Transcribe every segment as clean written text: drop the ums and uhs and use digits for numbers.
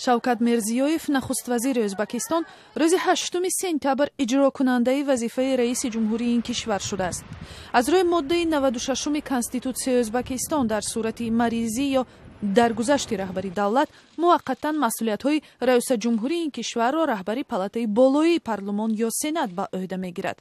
Шавкат Мирзиёев, нахуствазири Ӯзбекистон, рӯзи 8 сентябр иҷрокунандаи вазифаи раиси ҷумҳурии ин кишвар шудааст. Аз рӯи моддаи 96-уми Конститутсияи Ӯзбекистон, дар сурати маризӣ ё даргузашти раҳбари давлат, муваққатан масъулиятҳои раёсатҷумҳурии ин кишварро раҳбари палатаи болоии парлумон ё Сенат ба ӯҳда мегирад.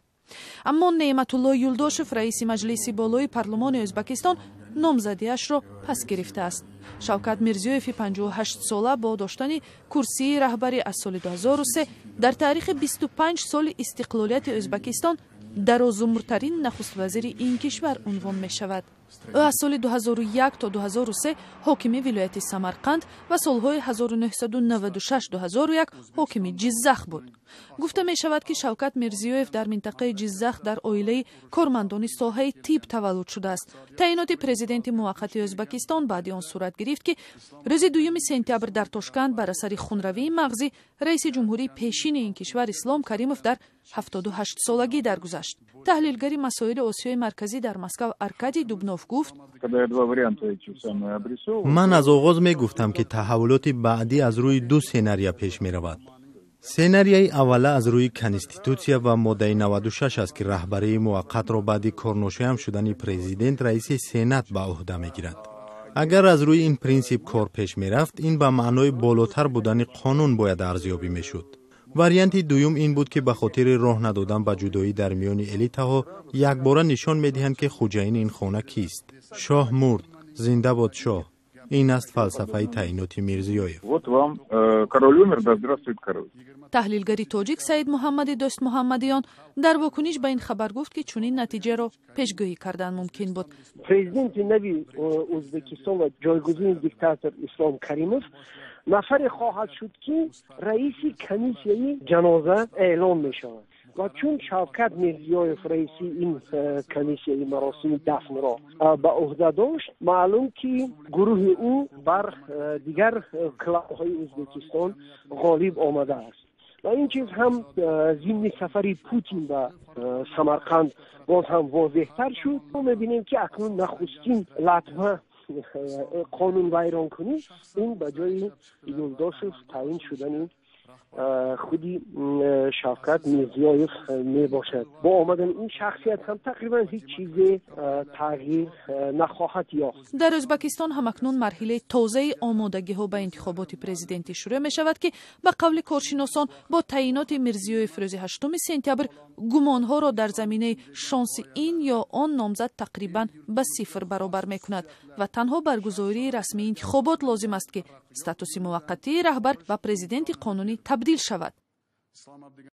Аммо Неъматулло Юлдошев, раиси маҷлиси болои парлумони Ӯзбекистон, номзадиашро пас гирифтааст. Шавкат Мирзиёеви 58-сола бо доштани курсии раҳбарӣ аз соли 2003 дар таърихи 25 соли истиқлолияти Ӯзбекистон дарозумртарин нахуствазири ин кишвар унвон мешавад. Ӯ аз соли 2001 то 2003 ҳокими вилояти Самарқанд ва солҳои 1996-2001 ҳокими Ҷиззах буд. Гуфта мешавад, ки Шавкат Мирзиёев дар минтақаи Ҷиззах дар оилаи кормандони соҳаи тиб таваллуд шудааст. Таъиноти президенти муваққати Ӯзбекистон баъди он сурат гирифт, ки рӯзи 2 сентябр дар Тошканд бар асари хунравии мағзӣ раиси ҷумҳурии пешини ин кишвар Ислом Каримов дар 78-солагӣ даргузашт. Таҳлилгари масоили Осиёи Марказӣ дар Москав Аркадий Дубнов гуфт: Ман аз оғоз мегуфтам, ки таҳаввулоти баъдӣ аз рӯи ду сценария пеш меравад. Сценарияи аввала аз рӯи Конститутсия ва моддаи 96 аст, ки раҳбарии муваққатро баъди корношоям шудани президент раиси Сенат ба ӯҳда мегирад. Агар аз рӯи ин принсип кор пеш мерафт, ин ба маънои болотар будани қонун бояд арзёбӣ мешуд. Варианти дуюм ин буд, ки ба хотири роҳ надодан ба ҷудоӣ дар миёни элитаҳо якбора нишон медиҳанд, ки хуҷаини ин хона кист. Шоҳ мурд, зинда бод шоҳ. Ин аст фалсафаи таъиноти Мирзиёев. Вот вам король умер, да здравствует король. Таҳлилгари тоҷик Саид Муҳаммади Дӯстмуҳаммадиён дар вокуниш ба ин хабар гуфт, ки чунин натиҷаро пешгӯӣ кардан мумкин буд. Президенти нави Ӯзбекистон ва ҷойгузини диктатор Ислом Каримов нафаре хоҳад шуд, ки раиси комиссияи ҷаноза эълон мешавад. Ва чун Шавкат Мирзиёев раиси ин комиссияи маросими дафнро ба ӯҳда дошт, маълум, ки гурӯҳи ӯ бар дигар кланҳои Ӯзбекистон ғолиб омадааст. Ва ин чиз ҳам зимни сафари Путин ба Самарқанд боз ҳам возеҳтар шуд. Мо мебинем, ки акнун нахустин латма, қонунвайронкунӣ, ин ба ҷои Юлдошев таъин шудани худи Шавкат Мирзиёев мебошад. Бо омадани ин шахсият ҳам тақрибан ҳеҷ чизе тағйир нахоҳад ёфт. Дар Ӯзбекистон ҳамакнун марҳилаи тозаи омодагиҳо ба интихоботи президентӣ шурӯъ мешавад, ки ба қавли коршиносон, бо таъиноти Мирзиёев рӯзи 8 сентябр гумонҳоро дар заминаи шонси ин ё он номзад тақрибан ба сифр баробар мекунад ва танҳо баргузории расмии интихобот лозим аст, ки статуси муваққатии раҳбар ба президенти қонунӣ табдил шавад.